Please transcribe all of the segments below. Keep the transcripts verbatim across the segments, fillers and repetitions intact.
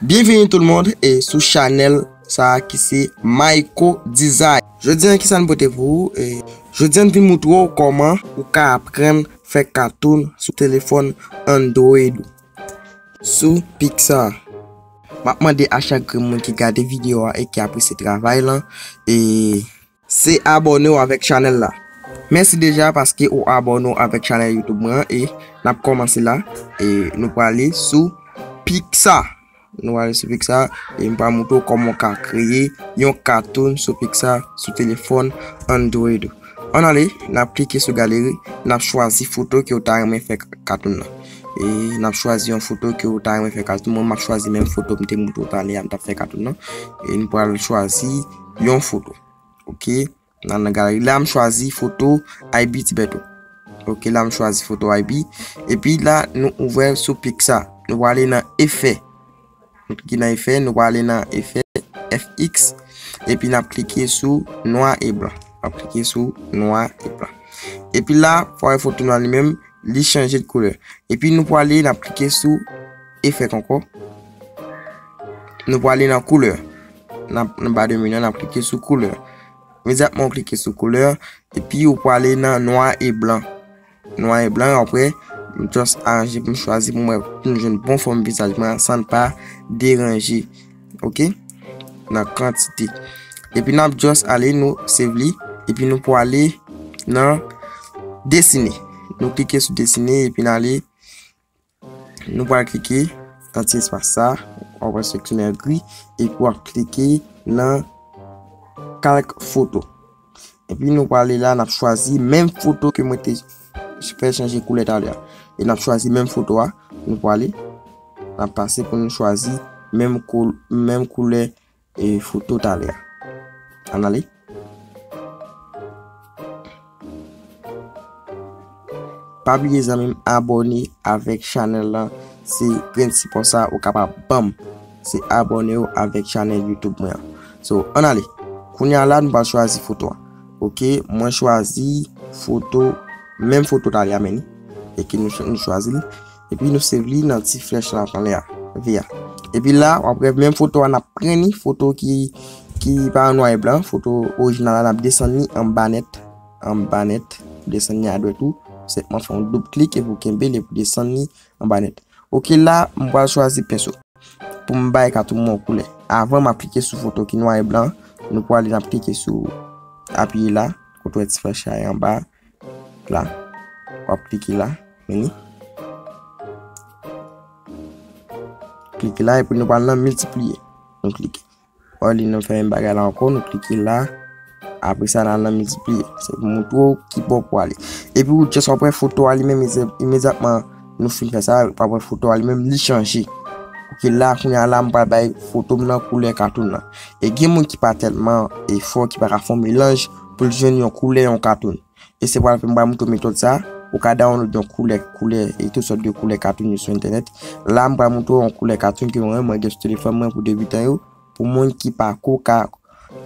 Byenvini tout moun e sou chanèl sa a ki se Maiko Design. Jodi an, kisa n pote pou ou? E, jodi an, n vin moutre w kòman ou ka aprann fè katoun sou telefòn Android ou, sou Pixar. M ap mande a chak grenn moun ki gade videyo a e ki apresye travay lan, e se abòne w avèk chanèl la. Mèsi deja paske ou abòne w avèk chanèl YouTube mwen an e n ap kòmanse la. E nou prale sou Pixar. Nou prale sou Pixar e m pral moutre w kòman w ka kreye yon katoun sou Pixar sou telefòn Android ou. Ann ale, n ap klike sou galeri, n ap chwazi foto ke w ta renmen fè k-, katoun nan. E n ap chwazi yon foto ke w ta renmen fè katoun. Mwen, m ap chwazi menm foto m te moutre w talè a, m t ap fè katoun nan. E nou pral chwazi yon foto. Ok. Nan, nan galeri la, m chwazi foto I B Tibeto. Ok, la, m chwazi foto I B. Epi la, nou ouvè sou Pixar. Nou prale nan efè. Nou klike nan efè, nou prale nan efè F X. Epi n ap klike sou noir et blanc. N ap klike sou noir et blanc. Epi la, fò w wè foto nou an li menm, li chanje de koulè. Epi nou prale, n ap klike sou efè ankò. Nou prale nan koulè. Nan, nan ba de meni an, n ap klike sou koulè. Imedyatman w klike sou koulè, epi ou prale nan noir et blanc. Noir et blanc, apre, m just aranje pou m chwazi pou m wè, pou m jwenn bon fòm vizaj mwen san n pa deranje. Ok? Nan kantite. Epi n ap just ale, nou save li, epi nou prale nan desine. Nou klike sou desine, epi n ale, nou pral klike nan ti espas sa, w ap wè seksyonè gri, epi w ap klike nan kalk foto. Epi nou prale la, n ap chwazi menm foto ke mwen te fè chanje koulè talè a. E n ap chwazi menm foto a, nou prale, n ap pase pou nou chwazi menm kou-, menm koulè e foto talè a. Ann ale. Pa bliye zanmi m abòne avèk chanèl lan. Se grenn sipò sa ou kapab ban m. Se abòne w avèk chanèl YouTube mwen an. So, ann ale. Kounye a la, nou pral chwazi foto a. Ok, mwen chwazi foto, menm foto talè a, men li. E ke nou, nou chwazi li. Epi nou save li nan ti flèch la anlè a, V a. Epi la, w ap wè menm foto a, n ap pran ni foto ki, ki pa an nwa e blan, foto orijinal la, n ap desann ni anba nèt, anba nèt, desann ni adwèt ou, senpman fè yon doub klik epi w kenbe l epi w desann ni anba nèt. Ok, la, m pral chwazi penso pou m bay katoun mwen yon koulè. Avan m ap klike sou foto ki nwa e blan, nou prale n ap klike sou, apiye la, kote w wè ti flèch la anba, la. W ap klike la, vini. Klike la, epi nou pral nan miltipliye. Nou klike. Oli, nou fè menm bagay la ankò, nou klike la. Apre sa, n al nan miltipliye. Se pou moutre w ki bò pou ale. Epi ou just w ap wè foto a li menm, imedyatman nou fin fè sa, w ap wè foto a li menm, li chanje. Ok, la, kounye a la, m pral bay foto m nan koulè katoun nan. E gen moun ki pa tèlman e fò, ki pa ka fè yon melanj pou l jwenn yon koulè yon katoun. E se pral fè m pral moutre w metòd sa. Ou ka download yon koulè, koulè, e tout sòt de koulè katoun yo sou entènèt. La, m pral moutre w yon koulè katoun ke mwen, mwen gen sou telefòn mwen pou debitan yo, pou moun ki pa ko ka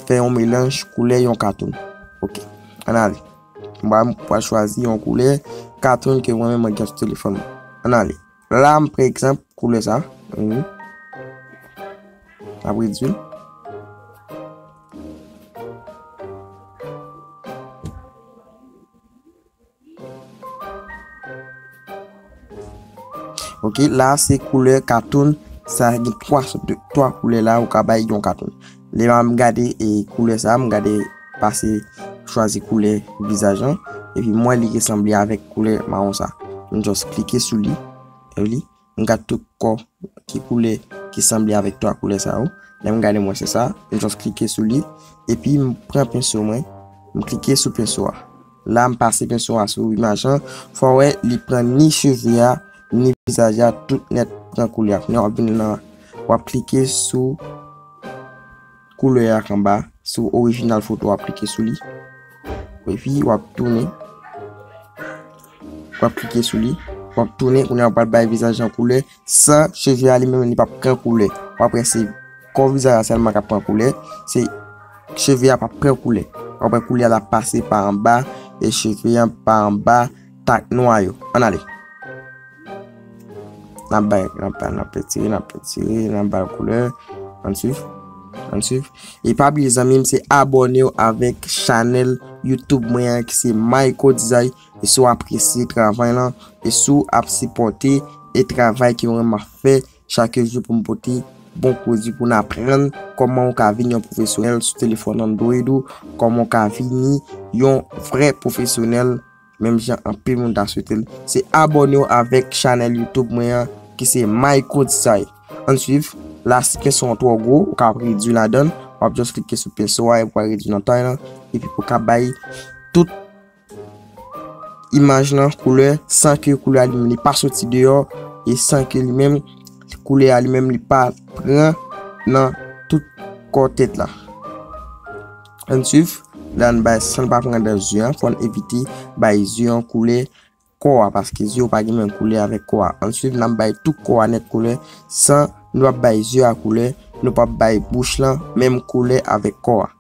fè yon melanj koulè yon katoun. Ok, ann ale. M pral, m pral chwazi yon koulè katoun ke mwen menm mwen gen sou telefòn mwen. Ann ale. La, m pran egzanp koulè sa. Wi. N ap redui l. Ok, la se koulè katoun. Sa gen twa sòt de, twa koulè la ou ka bay yon katoun. Lè m gade e koulè sa, m gade pase chwazi koulè vizaj lan. Epi m wè li resanble avèk koulè mawon sa. M just klike sou li. E li, m gade tout kò ki koulè ki sanble avèk twa koulè sa yo. Lè m gade m wè se sa, m just klike sou li. Epi m pran penso mwen, m klike sou penso a. La, m pase penso a sou imaj lan. Fò w wè, li pran ni cheve a, ni vizaj la, tout nèt pran koulè a. Kounye a, w ap vin nan, w ap klike sou koulè a k anba, sou orijinal foto, w ap klike sou li. Epi, w ap tounen. W ap klike sou li. W ap tounen, kounye a, w pral bay vizaj lan koulè. San cheve a li menm, li p ap pran koulè. W ap wè se kò vizaj la sèlman k ap pran koulè. Se cheve a p ap pran koulè. W ap wè koulè a l ap pase pa anba, e cheve a pa anba tak nwa yo. Ann ale. N ap bay, n ap bay, n ap etire, n ap etire, n ap bay koulè. Ann swiv. Ann swiv. E pa bliye zanmi m, se abòne w avèk chanèl YouTube mwen an ki se Myco Design. E si w apresye travay lan, e si w ap sipòte e travay ke mwen m ap fè chak jou pou m pote bon pwodui pou n aprann kòman w ka vin yon pwofesyonèl sou telefòn Android ou, kòman w ka vini yon vrè pwofesyonèl menm jan anpil moun ta swete l. Se abòne w avèk chanèl YouTube mwen an ki se Myco Design. Ann swiv, la si penso an twò gwo, ou ka redui ladan l, w ap just klike sou penso a epi w ap redui nan tay lan, epi pou w ka bay tout imaj lan koulè san ke koulè a li menm li pa soti deyò e san ke li menm koulè a li menm li pa pran nan tout kò tèt la. Ann swiv, la n bay san n pa pran nan zye an, fò n evite bay zye an koulè kò a, paske zye yo pa gen menm koulè avèk kò a. Ann swiv, n ap bay tout kò a nèt koulè, san nou ap bay zye a koulè, nou p ap bay bouch lan menm koulè avèk kò a.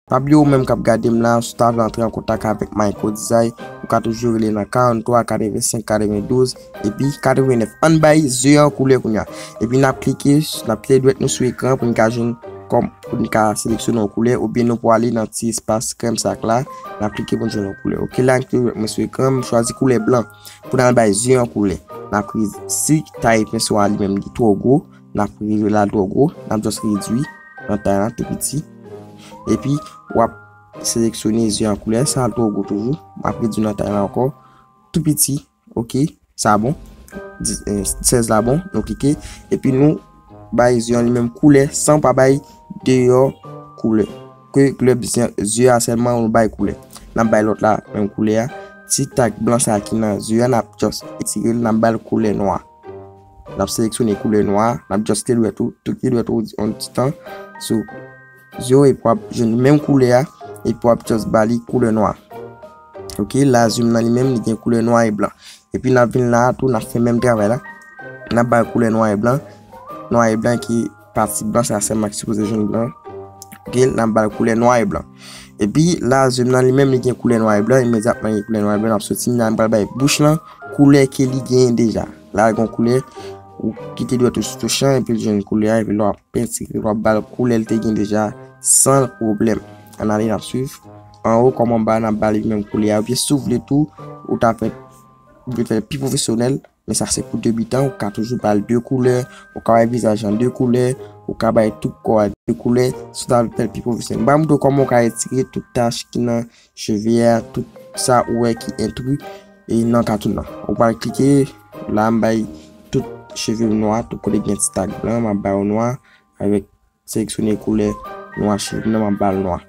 Pa bliye ou menm k ap gade m la, si w ta vle antre an kontak avèk Myco Design, ou ka toujou rele nan karannntwa katrevensenk katrevendouz epi katrevenèf. Ann bay zye an koulè kounye a. Epi n ap klike, n ap klike dwèt nou sou ekran pou n ka jwenn kòm, pou n ka seleksyone yon koulè, oubyen nou pwale nan ti espas krèm sa k la, n ap klike pou n jwenn yon koulè. Oke, la n klike dwèt mwen sou ekran, m chwazi koulè blan. Pou n al bay zye an koulè. N ap ri-, si tay penso a li menm li twò gwo, n ap ri-, la twò gwo, n ap just redui nan tay lan tou piti. Epi, w ap seleksyone zye an koulè, sa twò gwo toujou. M ap redui nan tay lan ankò, tou piti, oke, sa bon. Dis, eh, sèz la bon, nou klike. Epi nou bay zye an li menm koulè, san pa bay deyò koulè. Ke glòb zye, zye a sèlman nou bay koulè. N ap bay lòt la menm koulè a. Ti tak blan sa ki nan zye a, n ap just etire l, n ap ba l koulè nwa. N ap seleksyone koulè nwa, n ap just klike dwèt ou, tou klike dwèt ou yon ti tan sou zye w epi w ap jwenn menm koulè a, epi w ap just ba li koulè nwa. Oke, la zye m nan li menm, li gen koulè nwa e blan. Epi n ap vin la a tou, n ap fè menm travay la. N ap ba l koulè nwa e blan. Nwa e blan ki pati blan sa sèlman ki sipoze jwenn blan. Oke, n ap ba l koulè nwa e blan. Epi la zye m nan li menm, li gen koulè nwa e blan, imedyatman li gen koulè nwa e blan, n ap soti, n ap pral bay bouch lan koulè ke li genyen deja. La gen koulè, ou kite dwèt ou sou touch lan, epi l jwenn koulè a, epi lè w ap pentire, w ap ba l koulè l te gen deja, san pwoblèm. Ann ale, n ap swiv. Anwo kòm anba, n ap ba li menm koulè a. Oubyen si w vle tou, ou ta fè, vle fè pi pwofesyonèl, men sa se pou debitan, ou ka toujou ba l de koulè, ou ka bay vizaj lan de koulè, ou ka bay tout kò a de koulè, si w ta vle fè l pi pwofesyonèl. M pral montre w kòman ou ka retire tout tach ki nan cheve a, tout sa ou wè ki entri, e nan katoun nan. Ou pral klike, la m bay tout cheve m nwa, tout kote gen ti tak blan, m ap ba yo nwa, avèk seleksyone koulè nwa cheve m nan, m ap ba l nwa.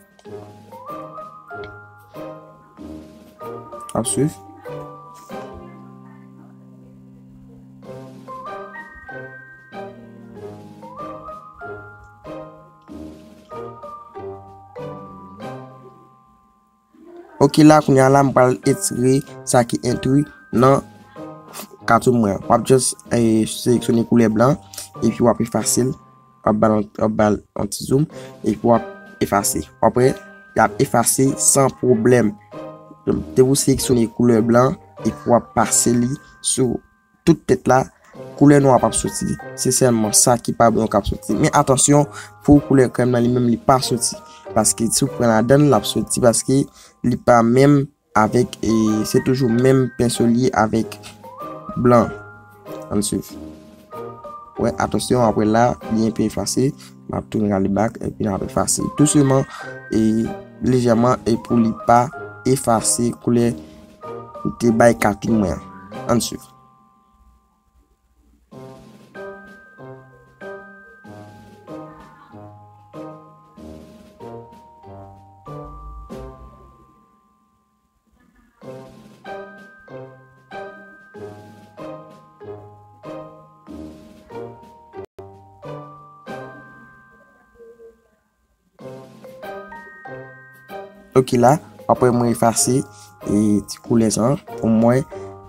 Ap swiv. Oke, la kounye a la, m pral etire sa ki entri nan katoun mwen an. W ap just, eh, seleksyone koulè blan, epi w ap efase l. W ap ba l, w ap ba l yon ti zoom, epi w ap efase. W ap wè, l ap efase san pwoblèm. Depi w seleksyone koulè blan, epi w ap pase li sou tout tèt la, koulè nwa p ap soti. Se sèlman sa ki pa bon k ap soti. Men atansyon, pou koulè krèm nan li menm li pa soti. Paske si w pran ladan l, l ap soti paske li pa menm avèk, e, se toujou menm penso li ye avèk blan. Ann swiv. Wè, atansyon, apre la, li enpe efase. M ap tounen rale bak, epi n ap efase dousman e lejèman, e pou li pa efase koulè m te bay katoun mwen an. Ann swiv. Ok la, apre mwen efase, e, ti koulè sa pou m wè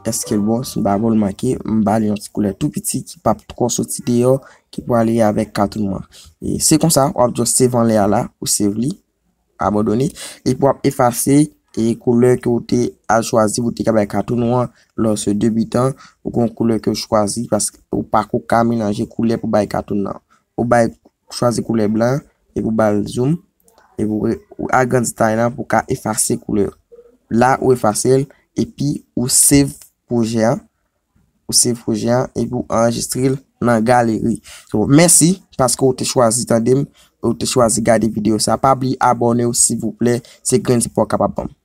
èske l bon, si m pa bon l manke, m ba li yon ti koulè tou piti ki p ap twò soti deyò, ki pou ale avèk katoun mwen. E se konsa, w ap just save anlè a la, ou save li, abandone, epi w ap efase, e koulè ke w te al chwazi pou w te ka bay katoun ou an. Lè w se debitan, ou gen yon koulè ke w chwazi paske ou pako ka melanje koulè pou bay katoun nan. Ou bay chwazi koulè blan, epi w ba l zoom, epi w, ou agrandi tay lan pou w ka efase koulè. La, ou efase l, epi ou save pwojè an, ou save pwojè an, epi w anrejistre l nan galeri. So, mèsi paske w te chwazi tande m, ou te chwazi gade videyo sa. Pa bliye abòne w, silvouplè, se grenn sipò w kapab ban m.